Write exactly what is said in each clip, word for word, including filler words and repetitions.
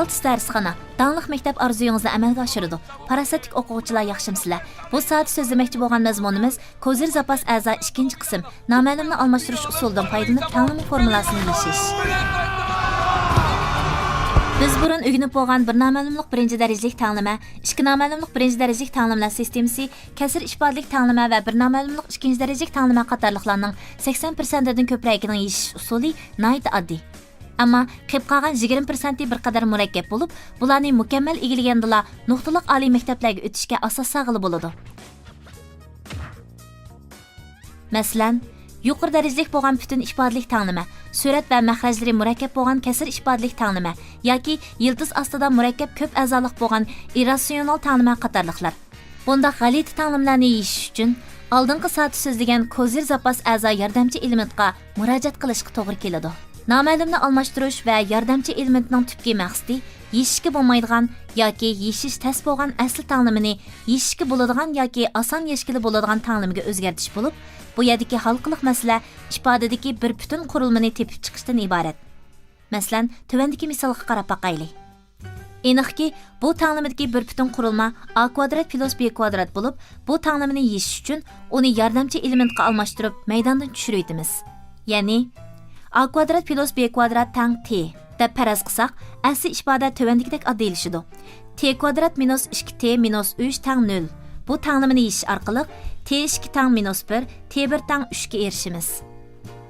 ئوتتۇز دەرسخانا، داڭلىق مەكتەپ ئارزۇيىڭىزنى ئەمەلگە ئاشۇرىدۇ. پاراسەتلىك ئوقۇغۇچىلار، ياخشىمۇسىلەر؟ بۇ سائەتتە سۆزلىمەكچى بولغان مەزمۇنىمىز كوزىر زاپاس ئەزا ئىككىنچى قىسىم، نامەلۇمنى ئالماشتۇرۇش ئۇسۇلىدىن پايدىلىنىپ تەڭلىمە فورمۇلاسىنى يېشىش. بىز بۇرۇن ئۆگىنىپ بولغان بىر نامەلۇملۇق بىرىنچى دەرىجىلىك تەڭلىمە، ئىككى نامەلۇملۇق بىرىنچى دەرىجىلىك تەڭلىمىلەر سىستېمىسى، كەسىر ئىپادىلىك تەڭلىمە ۋە بىر نامەلۇملۇق ئىككىنچى دەرىجىلىك تەڭلىمە قاتارلىقلارنىڭ سەكسەن پىرسەنتىدىن كۆپرەكىنىڭ يېشىش ئۇسۇلى ناھايىتى ئاددىي. ئەمما قېلىپ قالغان يىگىرمە پىرسەنتى بىر قەدەر مۇرەككەپ بولۇپ، بۇلارنى مۇكەممەل ئىگىلىگەندىلا نۇقتىلىق ئالىي مەكتەپلەرگە ئۆتۈشكە ئاساس سالغىلى بولىدۇ. مەسىلەن، يۇقىرى دەرىجىلىك بولغان پۈتۈن ئىپادىلىك تەڭلىمە، سۈرەت ۋە مەخرەجلىرى مۇرەككەپ بولغان كەسىر ئىپادىلىك تەڭلىمە ياكى يىلتىز ئاستىدا مۇرەككەپ كۆپ ئەزالىق بولغان ئىرراتسىيونال تەڭلىمە قاتارلىقلار. بۇنداق غەلىتە تەڭلىمىلەرنى يېشىش ئۈچۈن ئالدىنقى سائەتتە سۆزلىگەن كوزىر زاپاس ئەزا ياردەمچى ئېلېمېنتقا مۇراجىئەت قىلىشقا توغرا كېلىدۇ. نامەلۇمنى ئالماشتۇرۇش ۋە ياردەمچى ئېلېمېنتنىڭ تۈپكى مەقسىتى يېشىشكە بولمايدىغان ياكى يېشىش تەس بولغان ئەسلى تەڭلىمىنى يېشىشكە بولىدىغان ياكى ئاسان يەشكىلى بولىدىغان تەڭلىمىگە ئۆزگەرتىش بولۇپ، بۇ يەردىكى ھالقىلىق مەسىلە ئىپادىدىكى بىر پۈتۈن قۇرۇلمىنى تېپىپ چىقىشتىن ئىبارەت. مەسىلەن، تۆۋەندىكى مىسالغا قاراپ باقايلى. ئېنىقكى، بۇ تەڭلىمىدىكى بىر پۈتۈن قۇرۇلما ئا كۋادرات پلۇس بې كۋادرات بولۇپ، بۇ تەڭلىمىنى يېشىش ئۈچۈن ئۇنى ياردەمچى ئېلېمېنتقا ئالماشتۇرۇپ مەيداندىن چۈشۈرۈۋېتىمىز. يەنى، ئا كۋادرات پلۇس بې كۋادرات تەڭ تې دەپ پەرەز قىلساق، ئەسلى ئىپادە تۆۋەندىكىدەك ئاددىيلىشىدۇ. تې كۋادرات مىنۇس ئىككى تې مىنۇس ئۈچ تەڭ نۆل. بۇ تەڭلىمىنى يېشىش ئارقىلىق تې ئىككى تەڭ مىنۇس بىر، تې بىر تەڭ ئۈچكە ئېرىشىمىز.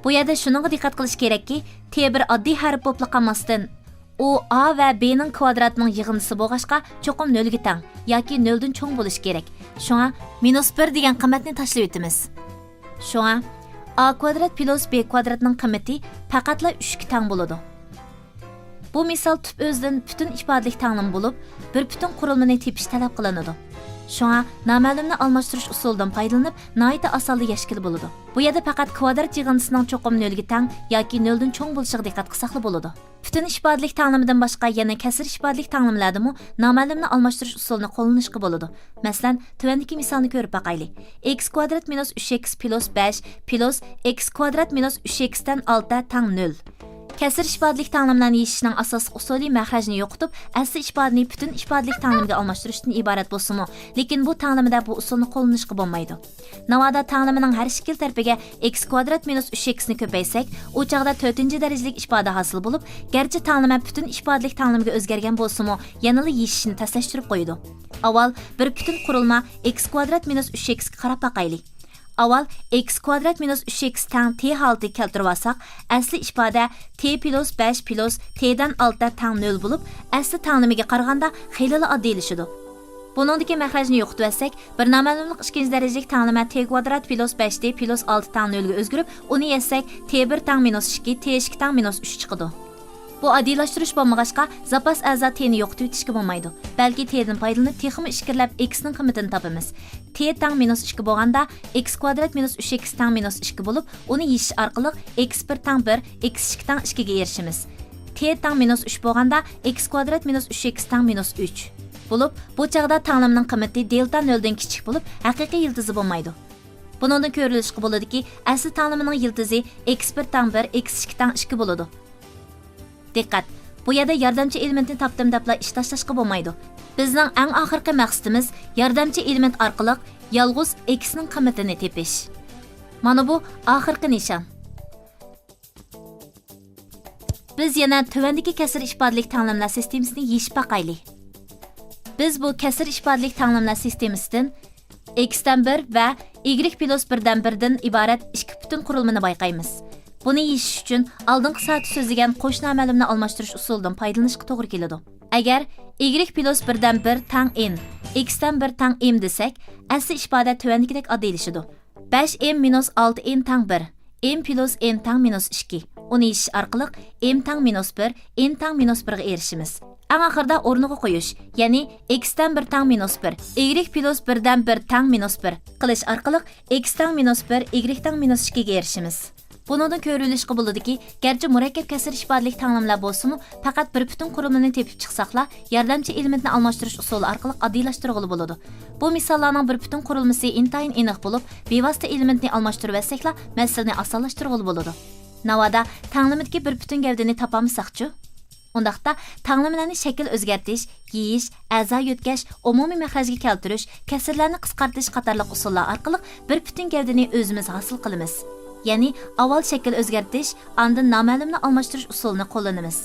بۇ يەردە شۇنىڭغا دىققەت قىلىش كېرەككى، تې بىر ئاددىي ھەرپ بولۇپلا قالماستىن، ئۇ ئا ۋە بېنىڭ كۋادراتىنىڭ يىغىندىسى بولغاچقا، چوقۇم نۆلگە تەڭ ياكى نۆلدىن چوڭ بولۇشى كېرەك. شۇڭا مىنۇس بىر دېگەن قىممەتنى تاشلىۋېتىمىز. شۇڭا ئا كۋادرات پلۇس بې كۋادراتنىڭ قىممىتى پەقەتلا ئۈچكە تەڭ بولىدۇ. بۇ مىسال تۈپ ئۆزىدىن پۈتۈن ئىپادىلىك تەڭلىمە بولۇپ، بىر پۈتۈن قۇرۇلمىنى تېپىش تەلەپ قىلىنىدۇ. شۇڭا نامەلۇمنى ئالماشتۇرۇش ئۇسۇلىدىن پايدىلىنىپ، ناھايىتى ئاسانلا يەشكىلى بولىدۇ. بۇ يەردە پەقەت كۋادرات يىغىندىسىنىڭ چوقۇم نۆلگە تەڭ ياكى نۆلدىن چوڭ بولۇشىغا دىققەت قىلساقلا بولىدۇ. پۈتۈن ئىپادىلىك تەڭلىمىدىن باشقا يەنە كەسىر ئىپادىلىك تەڭلىمىلەردىمۇ نامەلۇمنى ئالماشتۇرۇش ئۇسۇلىنى قوللىنىشقا بولىدۇ. مەسىلەن، تۆۋەندىكى مىسالنى كۆرۈپ باقايلى. ئىكس كۋادرات مىنۇس ئۈچ ئىكس پلۇس بەش پلۇس ئىكس كۋادرات مىنۇس ئۈچ ئىكس تەن ئالتە تەڭ نۆل. كەسىر ئىپادىلىك تەڭلىمىلەرنى يېشىشنىڭ ئاساسلىق ئۇسۇلى مەخرەجنى يوقىتىپ، ئەسلى ئىپادىنى پۈتۈن ئىپادىلىك تەڭلىمىگە ئالماشتۇرۇشتىن ئىبارەت بولسىمۇ، لېكىن بۇ تەڭلىمىدە بۇ ئۇسۇلنى قوللىنىشقا بولمايدۇ. ناۋادا تەڭلىمىنىڭ ھەر شەكىل تەرىپىگە ئىكس كۋادرات مىنۇس ئۈچ ئىكسنى كۆپەيتسەك، ئۇ چاغدا تۆتىنچى دەرىجىلىك ئىپادە ھاسىل بولۇپ، گەرچە تەڭلىمە پۈتۈن ئىپادىلىك تەڭلىمىگە ئۆزگەرگەن بولسىمۇ، يەنىلا يېشىشنى تەسلەشتۈرۈپ قويىدۇ. ئاۋۋال بىر پۈتۈن قۇرۇلما ئىكس كۋادرات مىنۇس ئۈچ ئىكسكە قاراپ باقايلى. ئاۋۋال ئىكس كۋادرات مىنۇس ئۈچ ئىكس تەڭ تې ھالىتىگە كەلتۈرۈۋالساق، ئەسلى ئىپادە تې پلۇس بەش پلۇس تېدىن ئالتە تەڭ نۆل بولۇپ، ئەسلى تەڭلىمىگە قارىغاندا خېلىلا ئاددىيلىشىدۇ. بۇنىڭدىكى مەخرەجنى يوقىتىۋەتسەك، بىر نامەلۇملۇق ئىككىنچى دەرىجىلىك تەڭلىمە تې كۋادرات پلۇس بەش تې پلۇس ئالتە تەڭ نۆلگە ئۆزگىرىپ، ئۇنى يەشسەك، تې بىر تەڭ مىنۇس ئىككى، تې ئىككى تەڭ مىنۇس ئۈچ چىقىدۇ. بۇ ئاددىيلاشتۇرۇش بولمىغاچقا، زاپاس ئەزا تېنى يوقىتىۋېتىشكە بولمايدۇ، بەلكى تېدىن پايدىلىنىپ تېخىمۇ ئىچكىرىلەپ ئىكسنىڭ قىممىتىنى تاپىمىز. تې تەڭ مىنۇس ئىككى بولغاندا، ئىكس كۋادرات مىنۇس ئۈچ ئىكس تەڭ مىنۇس ئىككى بولۇپ، ئۇنى يېشىش ئارقىلىق ئىكس بىر تەڭ بىر، ئىكس ئىككى تەڭ ئىككىگە ئېرىشىمىز. تې تەڭ مىنۇس ئۈچ بولغاندا، ئىكس كۋادرات مىنۇس ئۈچ ئىكس تەڭ مىنۇس ئۈچ بولۇپ، بۇ چاغدا تەڭلىمىنىڭ قىممىتى دېلتا نۆلدىن كىچىك بولۇپ، ھەقىقىي يىلتىزى بولمايدۇ. بۇنىڭدىن كۆرۈلۈشكە بولىدۇكى، ئەسلى تەڭلىمىنىڭ يىلتىزى ئىكس بىر تەڭ بىر، ئىكس ئىككى تەڭ ئىككى بولىدۇ. دىققەت! بۇ يەردە ياردەمچى ئېلېمېنتنى تاپتىم دەپلا ئىش تاشلاشقا بولمايدۇ. بىزنىڭ ئەڭ ئاخىرقى مەقسىتىمىز ياردەمچى ئېلېمېنت ئارقىلىق يالغۇز ئىكسنىڭ قىممىتىنى تېپىش. مانا بۇ ئاخىرقى نىشان. بىز يەنە تۆۋەندىكى كەسىر ئىپادىلىك تەڭلىمىلەر سىستېمىسىنى يېشىپ باقايلى. بىز بۇ كەسىر ئىپادىلىك تەڭلىمىلەر سىستېمىسىدىن ئىكستىن بىر ۋە ئىگرېك پلۇس بىردىن بىردىن ئىبارەت ئىككى پۈتۈن قۇرۇلمىنى بايقايمىز. بۇنى يېشىش ئۈچۈن ئالدىنقى سائەتتە سۆزلىگەن قوش نامەلۇمنى ئالماشتۇرۇش ئۇسۇلىدىن پايدىلىنىشقا توغرا كېلىدۇ. ئەگەر ئىگرېك پلۇس بىردىن بىر تەڭ ئېن، ئىكستىن بىر تەڭ ئېم دېسەك، ئەسلى ئىپادە تۆۋەندىكىدەك ئاددىيلىشىدۇ. بەش ئېم مىنۇس ئالتە ئېن تەڭ بىر، ئېم پلۇس ئېن تەڭ مىنۇس ئىككى. ئۇنى يېشىش ئارقىلىق ئېم تەڭ مىنۇس بىر، ئېن تەڭ مىنۇس بىرغا ئېرىشىمىز. ئەڭ ئاخىرىدا ئورنىغا قويۇش، يەنى ئىكستىن بىر تەڭ مىنۇس بىر، ئىگرېك پلۇس بىردىن بىر تەڭ مىنۇس بىر قىلىش ئارقىلىق ئىكس تەڭ مىنۇس بىر، ئىگرېك تەڭ مىنۇس ئىككىگە ئېرىشىمىز. بۇنىڭدىن كۆرۈلۈشكە بولىدۇكى، گەرچە مۇرەككەپ كەسىر ئىپادىلىك تەڭلىمىلەر بولسىمۇ، پەقەت بىر پۈتۈن قۇرۇلمىنى تېپىپ چىقساقلا، ياردەمچى ئېلېمېنتنى ئالماشتۇرۇش ئۇسۇلى ئارقىلىق ئاددىيلاشتۇرغىلى بولىدۇ. بۇ مىساللارنىڭ بىر پۈتۈن قۇرۇلمىسى ئىنتايىن ئېنىق بولۇپ، بىۋاسىتە ئېلېمېنتنى ئالماشتۇرۇۋەتسەكلا، مەسىلىنى ئاسانلاشتۇرغىلى بولىدۇ. ناۋادا تەڭلىمىدىكى بىر پۈتۈن گەۋدىنى تاپالمىساقچۇ؟ ئۇنداقتا تەڭلىمىلەرنى شەكىل ئۆزگەرتىش، يېيىش، ئەزا يۆتكەش، ئومۇمىي مەخرەجگە كەلتۈرۈش، كەسىرلەرنى قىسقارتىش قاتارلىق ئۇسۇللار ئارقىلىق بىر پۈتۈن گەۋدىنى ئۆزىمىز ھاسىل قىلىمىز. يەنى ئاۋۋال شەكىل ئۆزگەرتىش، ئاندىن نامەلۇمنى ئالماشتۇرۇش ئۇسۇلىنى قوللىنىمىز.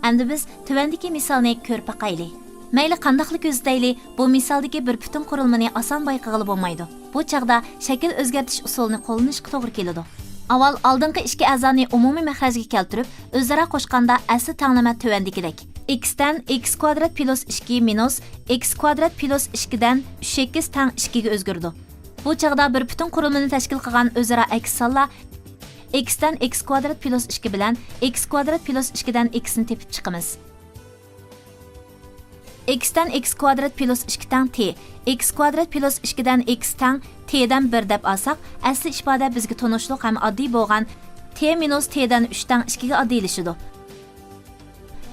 ئەمدى بىز تۆۋەندىكى مىسالنى كۆرۈپ باقايلى. مەيلى قانداقلا كۆزىتەيلى، بۇ مىسالدىكى بىر پۈتۈن قۇرۇلمىنى ئاسان بايقىغىلى بولمايدۇ. بۇ چاغدا شەكىل ئۆزگەرتىش ئۇسۇلىنى قوللىنىشقا توغرا كېلىدۇ. ئاۋۋال ئالدىنقى ئىككى ئەزانى ئومۇمىي مەخرەجگە كەلتۈرۈپ، ئۆزئارا قوشقاندا ئەسلى تەڭلىمە تۆۋەندىكىدەك: ئېكس تەن ئېكس كۋادرات پلۇس ئىككى مىنۇس ئېكس كۋادرات پلۇس ئىككىدىن ئۈچ ئېكس تەڭ ئىككىگە ئۆزگىرىدۇ. بۇ چاغدا بىر پۈتۈن قۇرۇلمىنى تەشكىل قىلغان ئۆزئارا ئەكس سانلار ئېكس تەن ئېكس كۋادرات پلۇس ئىككى بىلەن ئېكس كۋادرات پلۇس ئىككىدىن ئېكسنى تېپىپ چىقىمىز. ئېكس تەن ئېكس كۋادرات پلۇس ئىككى تەڭ تې، ئېكس كۋادرات پلۇس ئىككىدىن ئېكس تەڭ تېدىن بىر دەپ ئالساق، ئەسلى ئىپادە بىزگە تونۇشلۇق ھەم ئاددىي بولغان تې مىنۇس تېدىن ئۈچ تەڭ ئىككىگە ئاددىيلىشىدۇ.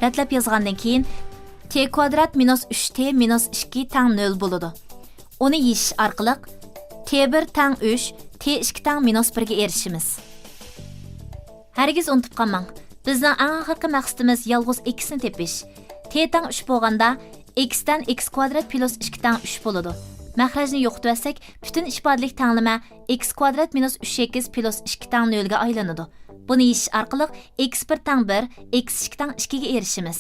رەتلەپ يازغاندىن كېيىن، تې كۋادرات مىنۇس ئۈچ تې مىنۇس ئىككى تەڭ نۆل بولىدۇ. ئۇنى يېشىش ئارقىلىق، تې بىر تەڭ ئۈچ، تې ئىككى تەڭ مىنۇس بىرگە ئېرىشىمىز. ھەرگىز ئۇنتۇپ قالماڭ، بىزنىڭ ئەڭ ئاخىرقى مەقسىتىمىز يالغۇز ئېكسنى تېپىش. تې تەڭ ئۈچ بولغاندا، ئېكس تەن ئېكس كۋادرات پلۇس ئىككى تەڭ ئۈچ بولىدۇ. مەخرەجنى يوقىتىۋەتسەك، پۈتۈن ئىپادىلىك تەڭلىمە ئېكس كۋادرات مىنۇس ئۈچ ئېكس پلۇس ئىككى تەڭ نۆلگە ئايلىنىدۇ. بۇنى يېشىش ئارقىلىق، ئېكس بىر تەڭ بىر، ئېكس ئىككى تەڭ ئىككىگە ئېرىشىمىز.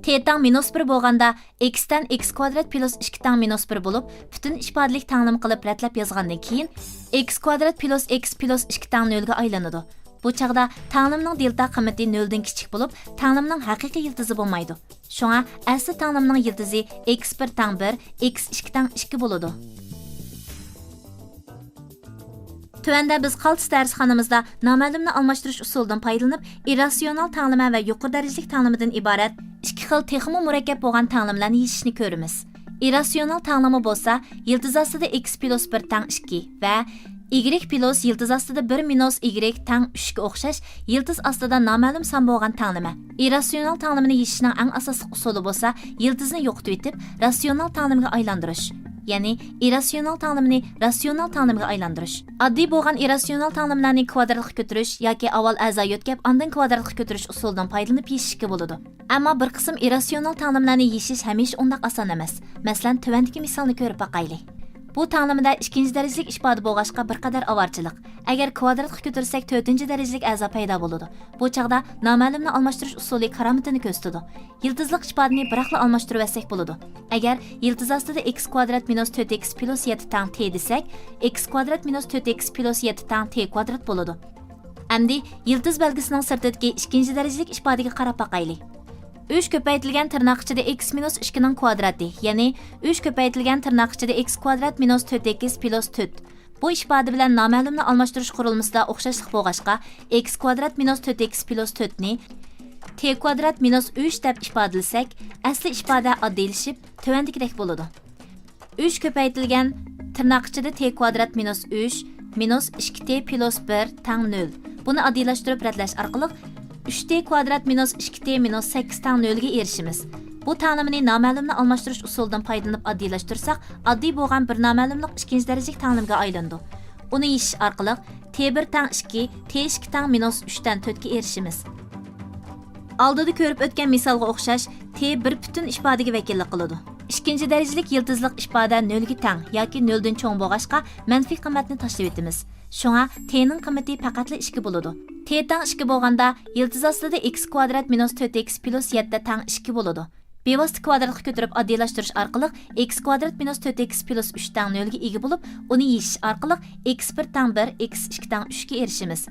تې تەڭ مىنۇس بىر بولغاندا، ئېكس تەن ئېكس كۋادرات پلۇس ئىككى تەڭ مىنۇس بىر بولۇپ، پۈتۈن ئىپادىلىك تەڭلىمە قىلىپ رەتلەپ يازغاندىن كېيىن، ئېكس كۋادرات پلۇس ئېكس پلۇس ئىككى تەڭ نۆلگە ئايلىنىدۇ. بۇ چاغدا تەڭلىمىنىڭ دېلتا قىممىتى نۆلدىن كىچىك بولۇپ، تەڭلىمىنىڭ ھەقىقىي يىلتىزى بولمايدۇ. شۇڭا ئەسلى تەڭلىمىنىڭ يىلتىزى ئېكس بىر تەڭ بىر، ئېكس ئىككى تەڭ ئىككى بولىدۇ. تۆۋەندە بىز قالتىس دەرسخانىمىزدا نامەلۇمنى ئالماشتۇرۇش ئۇسۇلىدىن پايدىلىنىپ، ئىرراتسىيونال تەڭلىمە ۋە يۇقىرى دەرىجىلىك تەڭلىمىدىن ئىبارەت ئىككى خىل تېخىمۇ مۇرەككەپ بولغان تەڭلىمىلەرنى يېشىشنى كۆرىمىز. ئىرراتسىيونال تەڭلىمە بولسا، يىلتىز ئاستىدا ئېكس پلۇس بىر تەڭ ئىككى ۋە ئىگرېك پلۇس يىلتىز ئاستىدا بىر مىنۇس ئىگرېك تەڭ ئۈچكە ئوخشاش يىلتىز ئاستىدا نامەلۇم سان بولغان تەڭلىمە. ئىرراتسىيونال تەڭلىمىنى يېشىشنىڭ ئەڭ ئاساسلىق ئۇسۇلى بولسا، يىلتىزنى يوقىتىۋېتىپ، راتسىيونال تەڭلىمىگە ئايلاندۇرۇش. يەنى ئىرراتسىيونال تەڭلىمىنى راتسىيونال تەڭلىمىگە ئايلاندۇرۇش. ئاددىي بولغان ئىرراتسىيونال تەڭلىمىلەرنى كۋادراتقا كۆتۈرۈش ياكى ئاۋۋال ئەزا يۆتكەپ، ئاندىن كۋادراتقا كۆتۈرۈش ئۇسۇلىدىن پايدىلىنىپ يېشىشكە بولىدۇ. ئەمما بىر قىسىم ئىرراتسىيونال تەڭلىمىلەرنى يېشىش ھەمىشە ئۇنداق ئاسان ئەمەس. مەسىلەن، تۆۋەندىكى مىسالنى كۆرۈپ باقايلى. بۇ تەڭلىمىدە ئىككىنچى دەرىجىلىك ئىپادە بولغاچقا بىر قەدەر ئاۋارىچىلىق. ئەگەر كۋادراتقا كۆتۈرسەك، تۆتىنچى دەرىجىلىك ئەزا پەيدا بولىدۇ. بۇ چاغدا نامەلۇمنى ئالماشتۇرۇش ئۇسۇلى كارامىتىنى كۆرسىتىدۇ. يىلتىزلىق ئىپادىنى بىراقلا ئالماشتۇرۇۋەتسەك بولىدۇ. ئەگەر يىلتىز ئاستىدا ئېكس كۋادرات مىنۇس تۆت ئېكس پلۇس يەتتە تەڭ تې دېسەك، ئېكس كۋادرات مىنۇس تۆت ئېكس پلۇس يەتتە تەڭ تې كۋادرات بولىدۇ. ئەمدى يىلتىز بەلگىسىنىڭ سىرتىدىكى ئىككىنچى دەرىجىلىك ئىپادىگە قاراپ باقايلى. ئۈچ كۆپەيتىلگەن تىرناق ئىچىدە ئېكس مىنۇس ئىككىنىڭ كۋادراتى، يەنى ئۈچ كۆپەيتىلگەن تىرناق ئىچىدە ئېكس كۋادرات مىنۇس تۆت ئېكس پلۇس تۆت. بۇ ئىپادە بىلەن نامەلۇمنى ئالماشتۇرۇش قۇرۇلمىسىدا ئوخشاشلىق بولغاچقا، ئېكس كۋادرات مىنۇس تۆت ئېكس پلۇس تۆتنى تې كۋادرات مىنۇس ئۈچ دەپ ئىپادىلىسەك، ئەسلى ئىپادە ئاددىيلىشىپ، تۆۋەندىكىدەك بولىدۇ. ئۈچ كۆپەيتىلگەن تىرناق ئىچىدە تې كۋادرات مىنۇس ئۈچ مىنۇس ئىككى تې پلۇس بىر تەڭ نۆل. بۇنى ئاددىيلاشتۇرۇپ رەتلەش ئارقىلىق، ئۈچ تې كۋادرات مىنۇس ئىككى تې مىنۇس سەككىز تەڭ نۆلگە ئېرىشىمىز. بۇ تەڭلىمىنى نامەلۇمنى ئالماشتۇرۇش ئۇسۇلىدىن پايدىلىنىپ ئاددىيلاشتۇرساق، ئاددىي بولغان بىر نامەلۇملۇق ئىككىنچى دەرىجىلىك تەڭلىمىگە ئايلىنىدۇ. ئۇنى يېشىش ئارقىلىق، تې بىر تەڭ ئىككى، تې ئىككى تەڭ مىنۇس ئۈچتىن تۆتكە ئېرىشىمىز. ئالدىدا كۆرۈپ ئۆتكەن مىسالغا ئوخشاش، تې بىر پۈتۈن ئىپادىگە ۋەكىللىك قىلىدۇ. ئىككىنچى دەرىجىلىك يىلتىزلىق ئىپادە نۆلگە تەڭ ياكى نۆلدىن چوڭ بولغاچقا، مەنپىي قىممەتنى تاشلىۋېتىمىز. شۇڭا تېنىڭ قىممىتى پەقەتلا ئىككى بولىدۇ. تې تەڭ ئىككى بولغاندا، يىلتىز ئاستىدا ئېكس كۋادرات مىنۇس تۆت ئېكس پلۇس يەتتە تەڭ ئىككى بولىدۇ. بىۋاسىتە كۋادراتقا كۆتۈرۈپ ئاددىيلاشتۇرۇش ئارقىلىق، ئېكس كۋادرات مىنۇس تۆت ئېكس پلۇس ئۈچ تەڭ نۆلگە ئىگە بولۇپ، ئۇنى يېشىش ئارقىلىق، ئېكس بىر تەڭ بىر، ئېكس ئىككى تەڭ ئۈچكە ئېرىشىمىز.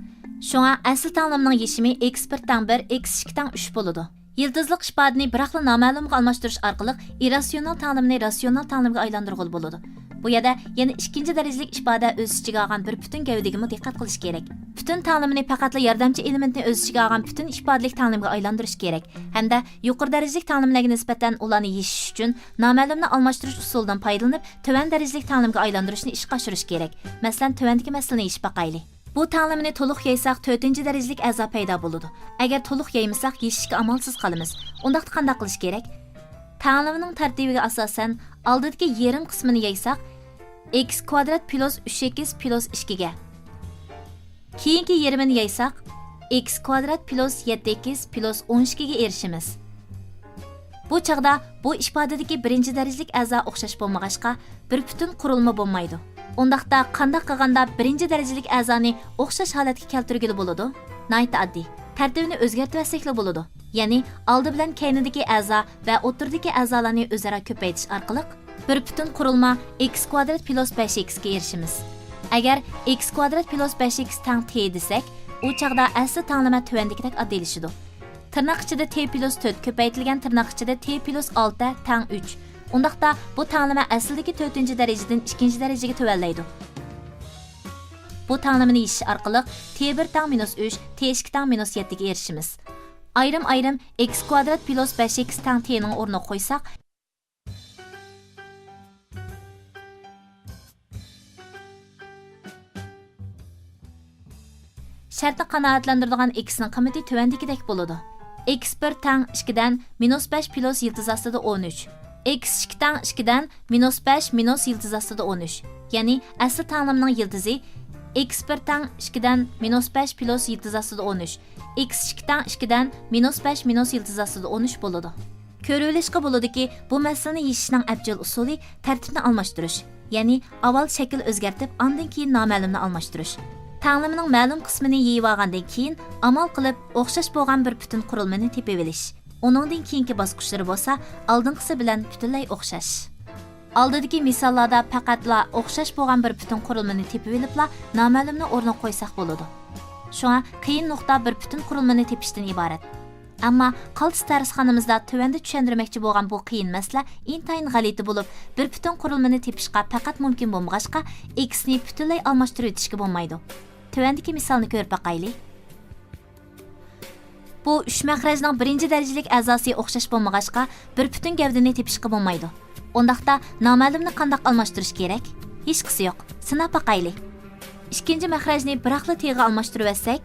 شۇڭا ئەسلى تەڭلىمىنىڭ يېشىمى ئېكس بىر تەڭ بىر، ئېكس ئىككى تەڭ ئۈچ بولىدۇ. يىلتىزلىق ئىپادىنى بىراقلا نامەلۇمغا ئالماشتۇرۇش ئارقىلىق ئىرراتسىيونال تەڭلىمىنى راتسىيونال تەڭلىمگە ئايلاندۇرغىلى بولىدۇ. بۇ يەردە يەنە ئىككىنچى دەرىجىلىك ئىپادە ئۆز ئىچىگە ئالغان بىر پۈتۈن گەۋدىگىمۇ دىققەت قىلىش كېرەك. پۈتۈن تەڭلىمىنى پەقەتلا ياردەمچى ئېلېمېنتنى ئۆز ئىچىگە ئالغان پۈتۈن ئىپادىلىك تەڭلىمگە ئايلاندۇرۇش كېرەك ھەمدە يۇقىرى دەرىجىلىك تەڭلىمىلەرگە نىسبەتەن ئۇلارنى يېشىش ئۈچۈن نامەلۇمنى ئالماشتۇرۇش ئۇسۇلىدىن پايدىلىنىپ، تۆۋەن دەرىجىلىك تەڭلىمگە ئايلاندۇرۇشنى ئىشقا ئاشۇرۇش كېرەك. مەسىلەن، تۆۋەندىكى مەسىلىنى يېشىپ باقايلى. بۇ تەڭلىمىنى تولۇق يايساق، تۆتىنچى دەرىجىلىك ئەزا پەيدا بولىدۇ. ئەگەر تولۇق يايمىساق، يېشىشكە ئامالسىز قالىمىز. ئۇنداقتا قانداق قىلىش كېرەك؟ تەڭلىمىنىڭ تەرتىپىگە ئاساسەن، ئالدىدىكى يېرىم قىسمىنى يايساق، ئېكس كۋادرات پلۇس ئۈچ ئېكس پلۇس ئىككىگە، كېيىنكى يېرىمىنى يايساق، ئېكس كۋادرات پلۇس يەتتە ئېكس پلۇس ئون ئىككىگە ئېرىشىمىز. بۇ چاغدا بۇ ئىپادىدىكى بىرىنچى دەرىجىلىك ئەزا ئوخشاش بولمىغاچقا، بىر پۈتۈن قۇرۇلما بولمايدۇ. ئۇنداقتا قانداق قىلغاندا بىرىنچى دەرىجىلىك ئەزانى ئوخشاش ھالەتكە كەلتۈرگىلى بولىدۇ؟ ناھايىتى ئاددىي. تەرتىپىنى ئۆزگەرتىۋەتسەكلا بولىدۇ. يەنى ئالدى بىلەن كەينىدىكى ئەزا ۋە ئوتتۇرىدىكى ئەزالارنى ئۆزئارا كۆپەيتىش ئارقىلىق، بىر پۈتۈن قۇرۇلما ئىكس كۋادرات پلۇس بەش ئىكسكە ئېرىشىمىز. ئەگەر ئىكس كۋادرات پلۇس بەش ئىكس تەڭ تې دېسەك، ئۇ چاغدا ئەسلى تاڭلىما تۆۋەندىكىدەك ئاددىيلىشىدۇ. تىرناق ئىچىدە تې پلۇس تۆت كۆپەيتىلگەن تىرناق ئىچىدە تې پلۇس ئالتە تەڭ ئۈچ. ئۇنداقتا بۇ تاڭلىما ئەسلىدىكى تۆتىنچى دەرىجىدىن ئىككىنچى دەرىجىگە تۆۋەنلەيدۇ. بۇ تاڭلىمىنى يېشىش ئارقىلىق تې بىر تەڭ مىنۇس ئۈچ، تې ئىككى تەڭ مىنۇس يەتتىگە ئېرىشىمىز. ئايرىم-ئايرىم ئىكس كۋادرات پلۇس بەش ئىكس تەڭ تېنىڭ ئورنىغا قويساق، شەرتنى قانائەتلەندۈرىدىغان ئىكسنىڭ قىممىتى تۆۋەندىكىدەك بولىدۇ. ئىكس بىر تەڭ ئىككىدىن مىنۇس بەش پلۇس يىلتىز ئاستىدا ئون ئۈچ. ئىكس ئىككى تەڭ ئىككىدىن مىنۇس بەش مىنۇس يىلتىز ئاستىدا ئون ئۈچ. يەنى ئەسلى تاڭلىمىنىڭ يىلتىزى ئىكس بىر تەڭ ئىككىدىن مىنۇس بەش پلۇس يىلتىز ئاستىدا ئون ئۈچ. ئىكس ئىككى تەڭ ئىككىدىن مىنۇس بەش مىنۇس يىلتىز ئاستىدا ئون ئۈچ بولىدۇ. كۆرۈۋېلىشقا بولىدۇكى، بۇ مەسىلىنى يېشىشنىڭ ئەپچىل ئۇسۇلى تەرتىپنى ئالماشتۇرۇش، يەنى ئاۋۋال شەكىل ئۆزگەرتىپ، ئاندىن كېيىن نامەلۇمنى ئالماشتۇرۇش. تەڭلىمىنىڭ مەلۇم قىسمىنى يېيىۋالغاندىن كېيىن، ئامال قىلىپ ئوخشاش بولغان بىر پۈتۈن قۇرۇلمىنى تېپىۋېلىش. ئۇنىڭدىن كېيىنكى باسقۇچلىرى بولسا ئالدىنقىسى بىلەن پۈتۈنلەي ئوخشاش. ئالدىدىكى مىساللاردا پەقەتلا ئوخشاش بولغان بىر پۈتۈن قۇرۇلمىنى تېپىۋېلىپلا نامەلۇمنى ئورنىغا قويساق بولىدۇ. شۇڭا قىيىن نۇقتا بىر پۈتۈن قۇرۇلمىنى تېپىشتىن ئىبارەت. ئەمما قالتىس دەرسخانىمىزدا تۆۋەندە چۈشەندۈرمەكچى بولغان بۇ قىيىن مەسىلە ئىنتايىن غەلىتە بولۇپ، بىر پۈتۈن قۇرۇلمىنى تېپىشقا پەقەت مۇمكىن بولمىغاچقا، ئىكسنى پۈتۈنلەي ئالماشتۇرۇۋېتىشكە بولمايدۇ. تۆۋەندىكى مىسالنى كۆرۈپ باقايلى. بۇ ئۈچ مەخرەجنىڭ بىرىنچى دەرىجىلىك ئەزاسى ئوخشاش بولمىغاچقا، بىر پۈتۈن گەۋدىنى تېپىشقا بولمايدۇ. ئۇنداقتا نامەلۇمنى قانداق ئالماشتۇرۇش كېرەك؟ ھېچقىسى يوق. سىناپ باقايلى. ئىككىنچى مەخرەجنى بىراقلا تېغا ئالماشتۇرۇۋەتسەك،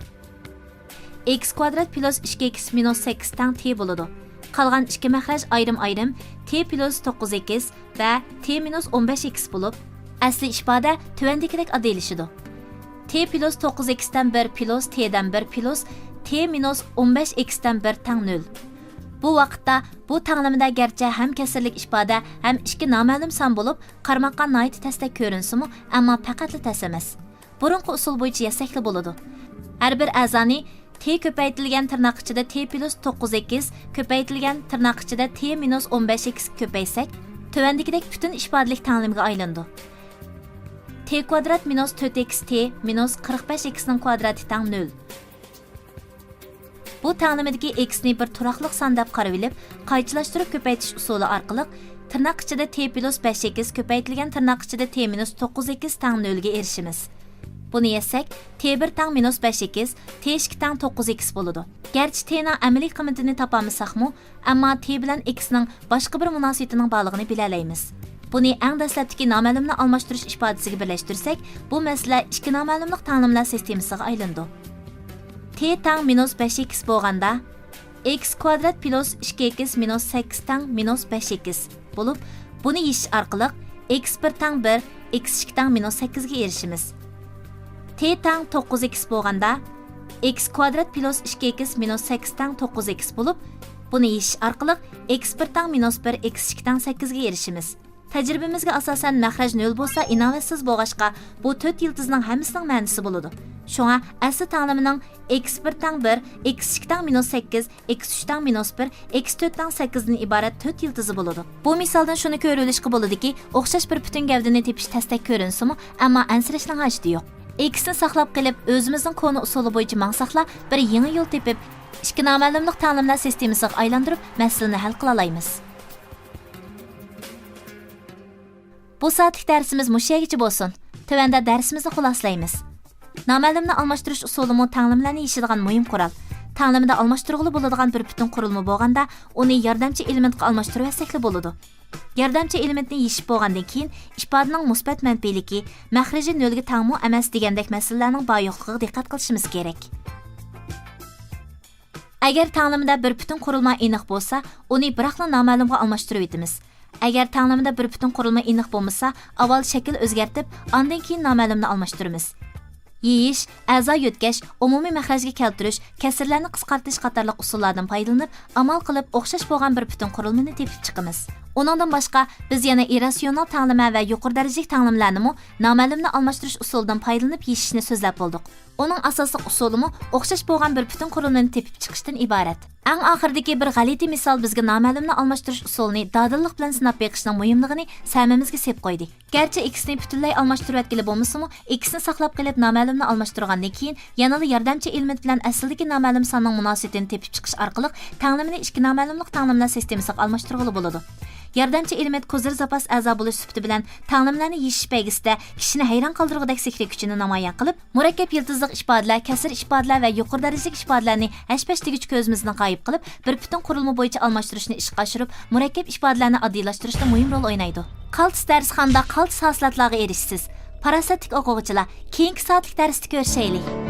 ئىكس كۋادرات پلۇس ئىككى ئىكس مىنۇس سەككىز تەڭ تې بولىدۇ. قالغان ئىككى مەخرەج ئايرىم-ئايرىم تې پلۇس توققۇز ئىكس ۋە تې مىنۇس ئون بەش ئىكس بولۇپ، ئەسلى ئىپادە تۆۋەندىكىدەك ئاددىيلىشىدۇ. تې پلۇس توققۇز ئىكستىن بىر پلۇس تېدىن بىر پلۇس تې مىنۇس ئون بەش ئىكستىن بىر تەڭ نۆل. بۇ ۋاقىتتا بۇ تەڭلىمىدە گەرچە ھەم كەسىرلىك ئىپادە، ھەم ئىككى نامەلۇم سان بولۇپ، قارىماققا ناھايىتى تەستەك كۆرۈنسىمۇ، ئەمما پەقەتلا تەس ئەمەس. بۇرۇنقى ئۇسۇل بويىچە يازساكلا بولىدۇ. ھەر بىر ئەزانى تې كۆپەيتىلگەن تىرناق ئىچىدە تې پلۇس توققۇز ئىكس كۆپەيتىلگەن تىرناق ئىچىدە تې مىنۇس ئون بەش ئىكسكە كۆپەيتسەك، تۆۋەندىكىدەك پۈتۈن ئىپادىلىك تەڭلىمىگە ئايلىنىدۇ. تې كۋادرات مىنۇس تۆت ئىكس تې مىنۇس قىرىق بەش ئىكسنىڭ كۋادراتى تەڭ نۆل. بۇ تەڭلىمىدىكى ئىكسنى بىر تۇراقلىق سان دەپ قارىۋېلىپ، قايچىلاشتۇرۇپ كۆپەيتىش ئۇسۇلى ئارقىلىق تىرناق ئىچىدە تې پلۇس بەش ئىكس كۆپەيتىلگەن تىرناق ئىچىدە تې مىنۇس توققۇز ئىكس تەڭ نۆلگە ئېرىشىمىز. بۇنى يازساك، تې بىر تەڭ مىنۇس بەش ئىكس، تې ئىككى تەڭ توققۇز ئىكس بولىدۇ. گەرچە تېنىڭ ئەمەلىي قىممىتىنى تاپالمىساقمۇ، ئەمما تې بىلەن ئىكسنىڭ باشقا بىر مۇناسىۋىتىنىڭ بارلىقىنى بىلەلەيمىز. بۇنى ئەڭ دەسلەپتىكى نامەلۇمنى ئالماشتۇرۇش ئىپادىسىگە بىرلەشتۈرسەك، بۇ مەسىلە ئىككى نامەلۇملۇق تەڭلىمىلەر سىستېمىسىغا ئايلىنىدۇ. تې تەڭ مىنۇس بەش ئىكس بولغاندا، ئىكس كۋادرات پلۇس ئىككى ئىكس مىنۇس سەككىز تەڭ مىنۇس بەش ئىكس بولۇپ، بۇنى يېشىش ئارقىلىق ئىكس بىر تەڭ بىر، ئىكس ئىككى تەڭ مىنۇس سەككىزگە ئېرىشىمىز. تې تەڭ توققۇز ئىكس بولغاندا، ئىكس كۋادرات پلۇس ئىككى ئىكس مىنۇس سەككىز تەڭ توققۇز ئىكس بولۇپ، بۇنى يېشىش ئارقىلىق ئىكس بىر تەڭ مىنۇس بىر، ئىكس ئىككى تەڭ سەككىزگە ئېرىشىمىز. تەجرىبىمىزگە ئاساسەن، مەخرەج نۆل بولسا، ئىناۋەتسىز بولغاچقا، بۇ تۆت يىلتىزنىڭ ھەممىسىنىڭ مەنىسى بولىدۇ. شۇڭا ئەسلى تەڭلىمىنىڭ ئىكس بىر تەڭ بىر، ئىكس ئىككى تەڭ مىنۇس سەككىز، ئىكس ئۈچ تەڭ مىنۇس بىر، ئىكس تۆت تەڭ سەككىزدىن ئىبارەت تۆت يىلتىزى بولىدۇ. بۇ مىسالدىن شۇنى كۆرۈۋېلىشقا بولىدۇكى، ئوخشاش بىر پۈتۈن گەۋدىنى تېپىش تەستەك كۆرۈنسىمۇ، ئەمما ئەنسىرەشنىڭ ھاجىتى يوق. ئىكسنى ساقلاپ قېلىپ، ئۆزىمىزنىڭ كونا ئۇسۇلى بويىچە ماڭساقلا، بىر يېڭى يول تېپىپ، ئىككى نامەلۇملۇق تەڭلىمىلەر سىستېمىسىغا ئايلاندۇرۇپ، مەسىلىنى ھەل قىلالايمىز. بۇ سائەتلىك دەرسىمىز مۇشۇ يەرگىچە بولسۇن. تۆۋەندە دەرسىمىزنى خۇلاسىلەيمىز. نامەلۇمنى ئالماشتۇرۇش ئۇسۇلىمۇ تەڭلىمىلەرنى يېشىدىغان مۇھىم قورال. تەڭلىمىدە ئالماشتۇرغىلى بولىدىغان بىر پۈتۈن قۇرۇلما بولغاندا، ئۇنى ياردەمچى ئېلېمېنتقا ئالماشتۇرۇۋەتسەكلا بولىدۇ. ياردەمچى ئېلېمېنتنى يېشىپ بولغاندىن كېيىن، ئىپادىنىڭ مۇسبەت مەنپىيلىكى، مەخرىجى نۆلگە تەڭمۇ ئەمەس دېگەندەك مەسىلىلەرنىڭ بار يوقلۇقىغا دىققەت قىلىشىمىز كېرەك. ئەگەر تەڭلىمىدە بىر پۈتۈن قۇرۇلما ئېنىق بولسا، ئۇنى بىراقلا نامەلۇمغا ئالماشتۇرۇۋېتىمىز. ئەگەر تەڭلىمىدە بىر پۈتۈن قۇرۇلما ئېنىق بولمىسا، ئاۋۋال شەكىل ئۆزگەرتىپ، ئاندىن كېيىن نامەلۇمنى ئالماشتۇرىمىز. يېيىش، ئەزا يۆتكەش، ئومۇمىي مەخرەجگە كەلتۈرۈش، كەسىرلەرنى قىسقارتىش قاتارلىق ئۇسۇللاردىن پايدىلىنىپ، ئامال قىلىپ ئوخشاش بولغان بىر پۈتۈن قۇرۇلمىنى تېپىپ چىقىمىز. ئۇنىڭدىن باشقا، بىز يەنە ئىرراتسىيونال تەڭلىمە ۋە يۇقىرى دەرىجىلىك تەڭلىمىلەرنىمۇ نامەلۇمنى ئالماشتۇرۇش ئۇسۇلىدىن پايدىلىنىپ يېشىشنى سۆزلەپ بولدۇق. ئۇنىڭ ئاساسلىق ئۇسۇلىمۇ ئوخشاش بولغان بىر پۈتۈن قۇرۇلمىنى تېپىپ چىقىشتىن ئىبارەت. ئەڭ ئاخىرىدىكى بىر غەلىتە مىسال بىزگە نامەلۇمنى ئالماشتۇرۇش ئۇسۇلىنى دادىللىق بىلەن سىناپ بېقىشنىڭ مۇھىملىقىنى سەمىمىزگە سېلىپ قويدى. گەرچە ئىكسنى پۈتۈنلەي ئالماشتۇرۇۋەتكىلى بولمىسىمۇ، ئىكسنى ساقلاپ قېلىپ نامەلۇمنى ئالماشتۇرغاندىن كېيىن، يەنىلا ياردەمچى ئېلېمېنت بىلەن ئەسلىدىكى نامەلۇم ساننىڭ مۇناسىۋىتىنى تېپىپ چىقىش ئارقىلىق تەڭلىمىنى ئىككى نامەلۇملۇق تەڭلىمىلەر سىستېمىسىغا ئالماشتۇرغىلى بولىدۇ. ياردەمچى ئېلېمېنت كوزىر زاپاس ئەزا بولۇش سۈپىتى بىلەن تەڭلىمىلەرنى يېشىش بەيگىسىدە كىشىنى ھەيران قالدۇرغۇدەك سېھرىي كۈچىنى نامايان قىلىپ، مۇرەككەپ يىلتىزلىق ئىپادىلەر، كەسىر ئىپادىلەر ۋە يۇقىرى دەرىجىلىك ئىپادىلەرنى ھەش-پەش دېگۈچە كۆزىمىزدىن غايىب قىلىپ، بىر پۈتۈن قۇرۇلما بويىچە ئالماشتۇرۇشنى ئىشقا ئاشۇرۇپ، مۇرەككەپ ئىپادىلەرنى ئاددىيلاشتۇرۇشتا مۇھىم رول ئوينايدۇ. قالتىس دەرسخانىدا قالتىس ھاسىلاتلارغا ئېرىشىسىز. پاراسەتلىك ئوقۇغۇچىلار، كېيىنكى سائەتلىك دەرستە كۆرۈشەيلى!